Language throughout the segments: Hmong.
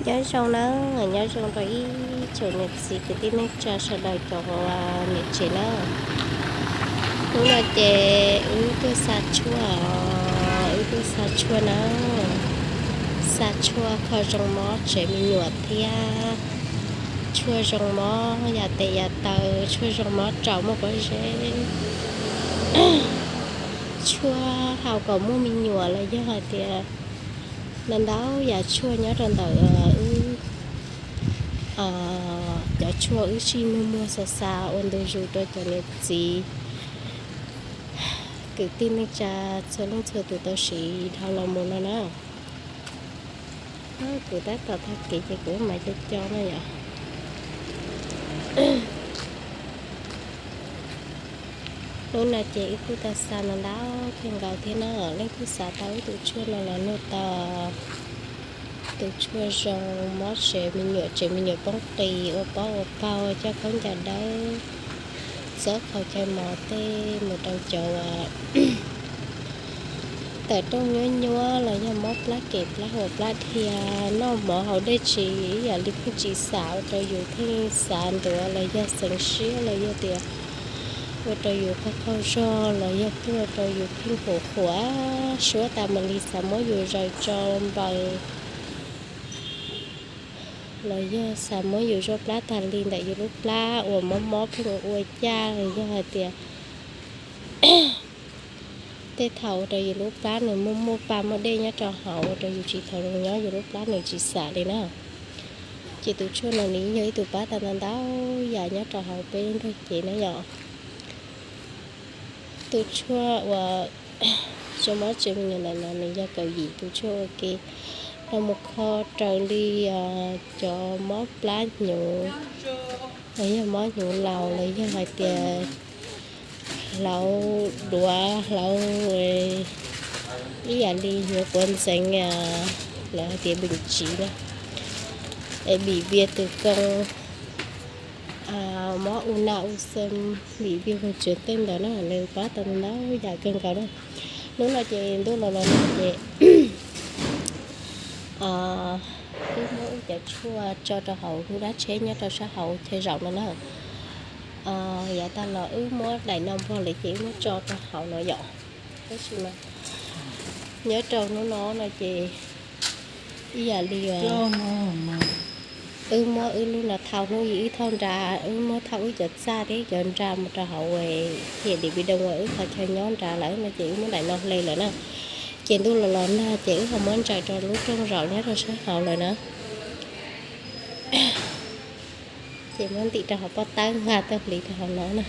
Nyob zoo na, nyob zoo rau ib tsoom niam txiv kwv tij neej tsa sawv daws cov niam tsev na. Hnub no ces wb tuaj xa tshuaj, wb tuaj xa tshuaj na, xa tshuaj kho zoo mob tsev me nyuam thiab tshuaj zoo mob yam tes yam taw, tshuaj zoo mob raum muaj pob zeb, tshuaj haus kom muaj me nyuam los yog hais tias ntau ntau yam tshuaj nyob rau ntawm wb cov tshuaj wb sij muag muag xa xa ua ntu zus rau cov niam txiv kwv tij neej tsa txhua leej txhua tus tau siv dhau los mus no na. Kuv tab tom tag kev ces kuv mam co co no yom. Hnub no ces wb kuj tau xa no ntau kawg nkaus thiab na, leej twg xav tau wb tus tshuaj no los nug tau. Tus tshuaj zoo mob tsev me nyuam, tsev me nyuam poob qis, ua pob ua paug, coj khaub ncaws dawb, txob qhov chaw mos tej mus rau cov tawm rooj nyuab nyuab los yog mob plab kem plab huam plab dhia, noj mov haus dej tsis ib yam li pheej tsis xam ua rau yus pheej xav ntuav los yog xeev siab los yog tias ua rau yus qaug qaug zog los yog pheej ua rau yus pheej huam huam suab tas mus li, xav muab yus zaws tso npaws los yog xav muab yus zuaj plab tag li ntawm yus lub plab uas mob mob pheej ua caj los yog hais tias tej thaum ua rau yus lub plab nws muaj muaj pa muaj dej nyob rau hauv ua rau yus tsis tau zoo nyob, yus lub plab nws tsis xam li na. Ces tus tshuaj no nws yog ib tug pab tau ntau ntau yam nyob rau hauv peb lub nroog cev na yom. Tus tshuaj uas zoo mob tsev me nyuam ntawm no nws yog kaum yim tus tshuaj ua ke los mus kho raws li cov mob plab hnyuv los yog mob hnyuv laus los yog hais tias hlauv duav hlauv ib yam li hnyuv quav ntxeev lawv hais tias beem tsiv na, es bim vias tws koo, mob u na u xeem, bim vias hoos tsev tej ntawd na, nws pab tau ntau yam kawg nkaus na. Hnub no ces ntuj los los no ces wb muab wb cov tshuaj tso rau hauv lub dab tsheb nyob rau sab hauv chaw zaum no na. Yav tag los wb muab daim no npog lawm ces wb muab tso rau hauv no yom. Tab sis mas nyob rau hnub no no ces ib yam li wb muab wb lub no thau, hnub ib wb thauj nra, wb muab thauj wb cov txaj thiab cov nra mus rau hauv thiaj li vim doo uas wb qhov chaw nyob nrad lawm no ces wb muab daim no hle lawm na. Ces ntuj los los nag ces wb ho muab ntsaws rau lub rooj zaum nyob rau sab hauv lawm na. Ces muab ntim rau hauv pob tawb nqa tuaj hliv rau hauv no na.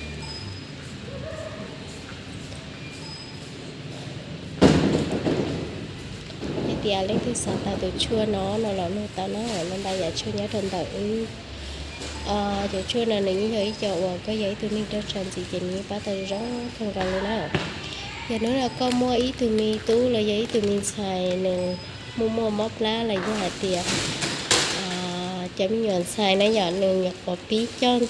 Hais tias leej twg xav tau tus tshuaj no no los nug tau na, no ntau yam tshuaj nyob rau ntawm wb. Cov tshuaj no nws yeej yog ib co uas koj yog ib tug neeg roj tsa ntxiv ces nws yeej pab tau zoo kawg nkaus li na. Yog hnub no koj muaj ib tug me tub los yog ib tug me ntxhais nws muaj muaj mob plab los yog hais tias cov me nyuam ntxhais na yom, nws nyuam qhuav pib coj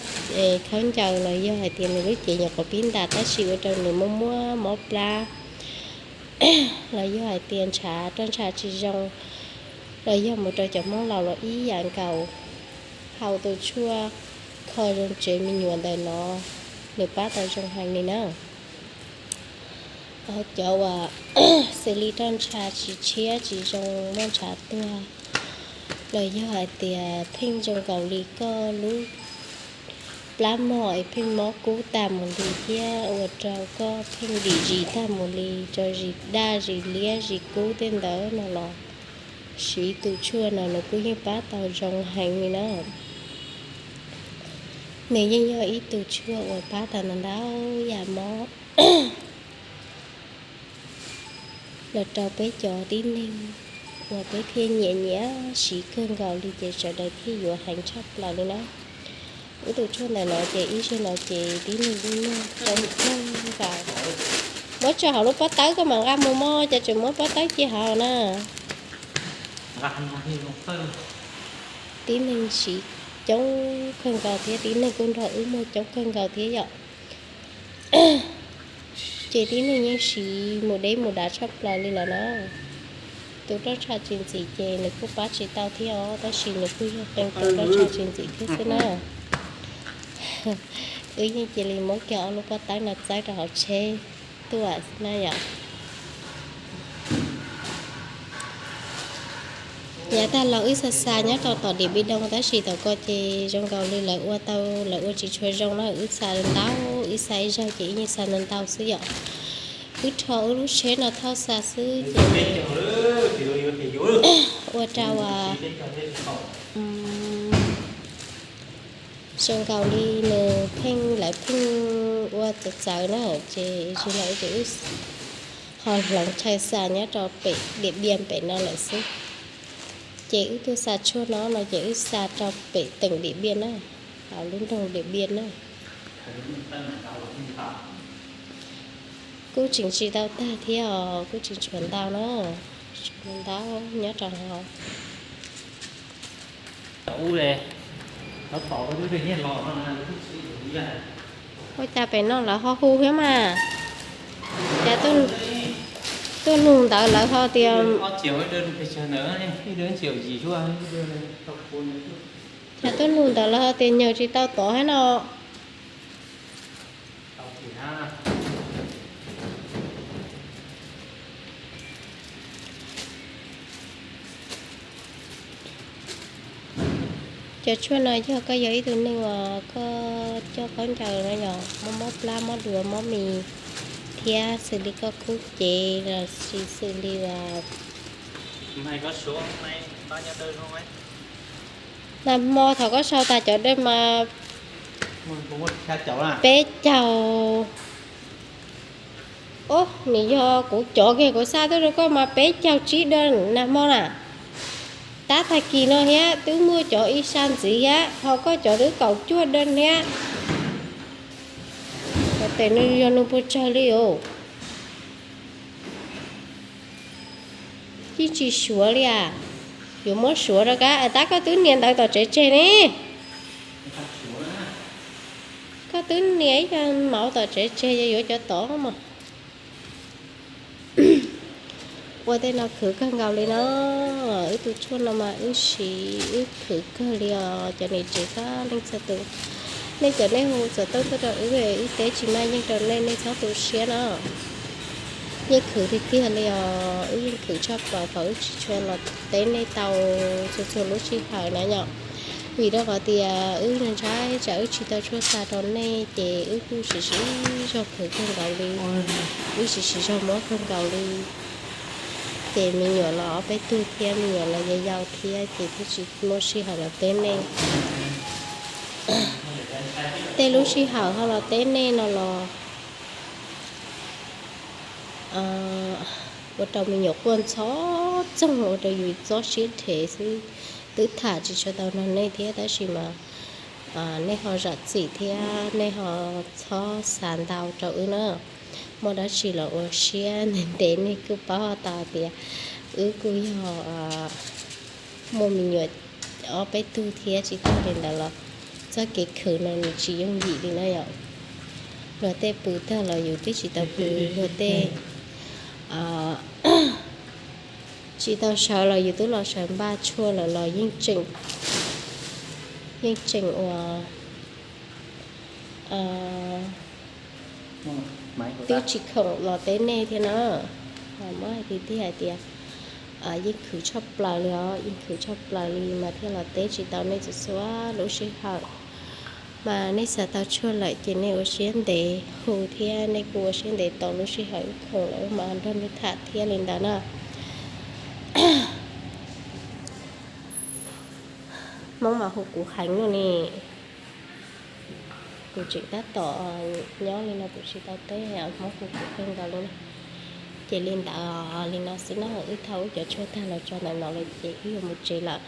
khaub ncaws los yog hais tias nws lub cev nyuam qhuav pib ntas tab sis ua rau nws muaj muaj mob plab los yog hais tias ntshav roj ntsha tsis zoo los yog mus rau cov Hmoob laus los ib yam nkaus, haus tus tshuaj kho zoo tsev me nyuam ntawm no nws pab tau zoo heev li na. Cov uas xws li roj ntsha tsis tshiab tsis zoo, muaj ntshav tuag los yog hais tias pheej zoo nkaus li koj lub plab mog es pheej mob kub tag mus li thiab ua rau koj pheej dim zis tag mus li, rau zis daj zis liab zis kub tej ntawd no los siv tus tshuaj no nws kuj yeej pab tau zoo heev li na. Nws yeej yog ib tug tshuaj uas pab tau ntau ntau yam mob los rau peb cov tib neeg uas peb thiaj nyiam nyiam siv kawg nkaus li ces sawv daws thiaj yuav heev tshaj plaws li na. Wb tus tshuaj ntawm no ces ib zaug no ces tib neeg kuj nug coob kawg nkaus. Muab tso hauv lub pob tawb koj mam nqa mus mog, cas tseem muab pob tawb cia hauv na. Tib neeg siv coob kawg nkaus thiab tib neeg kuj nrog wb muag coob kawg nkaus thiab yom. Ces tib neeg yeej siv mus deb mus dav tshaj plaws li lawm na. Tus roj tsha tsis ntxim ces nws kuj pab tsis tau thiab os, tab sis nws kuj yog qee tus roj tsha tsis ntxim thiab xwb na. Wb yeej cia li muab kiag ob lub pob tawb no txawb rau hauv tsheb tuaj na yom. Yav tag los wb xa xa nyob rau tom Điện Biên Đông tab sis tom ko ces zoo nkaus li lawv ua tau, lawv ua tsis tshua zoo na, wb xa ntau, wb xa ib zaug ces wb yeej xa ntau ntau xwb yom. Wb rho wb lub tsheb no thauj xa xwb ces ua rau zoo nkaus li nws pheej, lawv pheej ua txawv txawv na, ces tsis los ces wb ho hloov chaw xa nyob rau pem Điện Biên pem no lawm xwb. Ces wb tuaj xa tshuaj no no ces wb xa rau pem tỉnh Điện Biên na, hauv lub nroog Điện Biên na. Kuj tseem tsis tau tag thiab os, kuj tseem tshuav ntau na, tshuav ntau nyob rau hauv. Ua cas pem no lawv ho hu thiab mas? Cas tuaj nug ntawd lawv ho tias, cas tuaj nug ntawd lawv ho tias nyuag tsis tau tod thiab no. Cov tshuaj no yog koj yog ib tug neeg uas koj coj khaub ncaws no yog mob mob plab mob duav mob mis thiab xws li koj kub cev los sis xws li uas nag hmo thaum koj sau tas cov dej mas peb caug. Ob, nws yog kuv cov kiag kuv xa tuaj rau koj mas peb caug tsib dej nag hmo na. Tab tag kis no thiab twb muaj cov ib sab ntxiv thiab ho koj cov twb kaum cuaj dej thiab. Tes nws yog nws puas tsawg li os? Yeej tsis suav li as. Yuav muab suav rau kab, tab koj twb nias ntawv tom tsev tseg ne. Koj twb nias ib co mauv tom tsev tseg, yog yuav cov tod mas. Ua tej no khwv kawg nkaus li no. Wb tus tshuaj no mas wb siv wb khwv kawg li os cov niam tsev koj leej txhua tus. Nej cov nej hu xov tooj tuaj rau wb, wb teb tsis maj yeej rau nej, nej txhob tu siab no. Yeej khwv tiag tiag li os, wb yeej khwv tshaj plaws thaum wb tsis tshua los teb nej tau txhua txhua lub sij hawm na yom. Vim rau qhov tias wb ntshai tsam wb tsis tau tshuaj xa rau nej ces wb kuj siv siv zog khwv kawg nkaus li, wb siv siv zog muab kawg nkaus li. Ces me nyuam los ob peb tug thiab, me nyuam los yau yau thiab ces thiaj tsis muaj sij hawm los teb nej. Tej lub sij hawm ho los teb nej no los ua rau me nyuam quaj ntxhov txoog, ua rau yus txob siab rhev xwb. Twb tham tsis tshua tau nrog nej thiab tab sis mas nej ho zam txim thiab nej ho txhob xav ntau rau wb na. Muaj dab tsi los ua siab ntev ntev, nej kuj paub tau tias wb kuj yog muaj me nyuam ob peb tug thiab. Tsis tag li ntawd los txoj kev khwv no nws tsis yooj yim li na yom. Luag tej pw tag los yus twb tsis tau pw, luag tej tsis tau sawv los yus twb los sawv npaj tshuaj lawm los yeej tseem, yeej tseem ua twb tsis khoom los teb nej thiab na. Muab hais tiag tiag hais tias yeej khwv tshaj plaws li os, yeej khwv tshaj plaws li mas thiaj los teb tsis tau nej txhua txhua lub sij hawm. Mas nej xav tau tshuaj lawm ces nej ua siab ntev hu thiab nej kuj ua siab ntev tos lub sij hawm wb khoom lawm wb mam nrog nej tham thiab li ntawd na. Hmoob mas hu kuv heev no ne. Kuv tseem tab tom nyob li no kuv tsis tau teb, Hmoob hu kuv kawg nkaus li na. Ces li ntawd li no xwb na, wb thau wb cov tshuaj tag los tso ntawm no lawm ces wb yuav mus tsev lawm.